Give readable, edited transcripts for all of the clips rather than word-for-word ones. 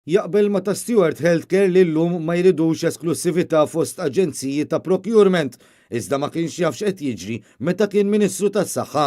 Jaqbel ma ta' Steward Healthcare li llum ma jridux esklussività fost aġenziji ta' procurement, iżda ma kienx jaf x'qed jiġri meta kien Ministru tas-Saħħa.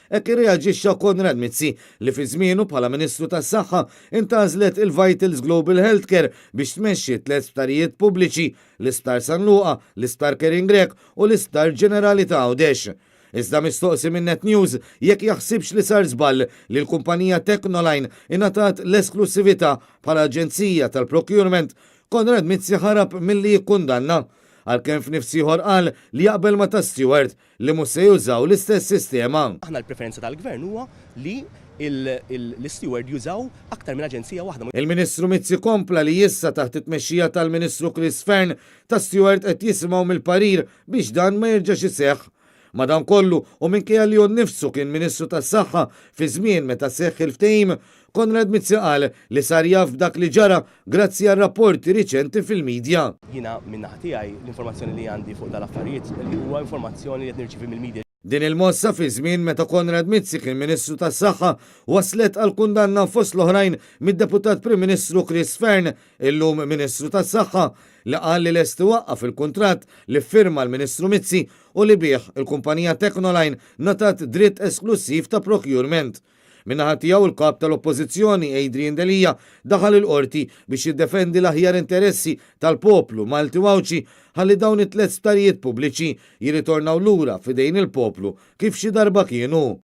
Hekk irreaġixxa Konrad Mizzi li fi żmienu bħala Ministru tas-Saħħa intgħażlet il-Vitals Global Healthcare biex tmexxi tliet sptarijiet pubbliċi, l-Isptar San Luqa, l-Isptar Karen Grech u l-Isptar Ġenerali ta' Għawdex. Iżda mistoqsi minn Net News jekk jaħsibx li sar żball li l-kumpanija Technoline ingħatat l-esklussività bħala aġenzija tal-procurement, Konrad Mizzi ħarab milli jikkundanna. Għalkemm f'nifs ieħor qal li jaqbel ma' ta' Steward li mhux se jużaw l-istess sistema. Aħna l-preferenza tal-Gvern huwa li l-Steward jużaw aktar minn aġenzija waħda. Il-Ministru Mizzi kompla li issa taħt it-tmexxija tal-Ministru Chris Fearne ta' Steward qed jisimgħu mill-parir biex dan ma jerġax iseħħ. Madankollu, u minkejja li hu nnifsu kien Ministru tas-Saħħa fi żmien meta seħħ il-ftehim, Konrad Mizzi qal li sar jaf b'dak li ġara grazzi għal rapporti riċenti fil-midja. Jiena min-naħa tiegħi l-informazzjoni li għandi fuq dal-affarijiet li huwa informazzjoni li qed nirċievi mill-media. Din il-mossa fi żmien meta Konrad Mizzi kien Ministru tas-Saħħa wasslet għal kundanna fost l-oħrajn mid-Deputat Prim Ministru Chris Fearne, illum Ministru tas-Saħħa, li qal li lest iwaqqaf il-kuntratt li ffirma l-Ministru Mizzi u li bih il-kumpanija Technoline ngħatat dritt esklussiv ta' procurement. Min-naħa tiegħu l-Kap tal-Oppożizzjoni Adrian Delia daħal il-Qorti biex jiddefendi l-aħjar interessi tal-poplu Malti u Għawdxi ħalli dawn it-tliet sptarijiet pubbliċi jirritornaw lura f'idejn il-poplu kif xi darba kienu.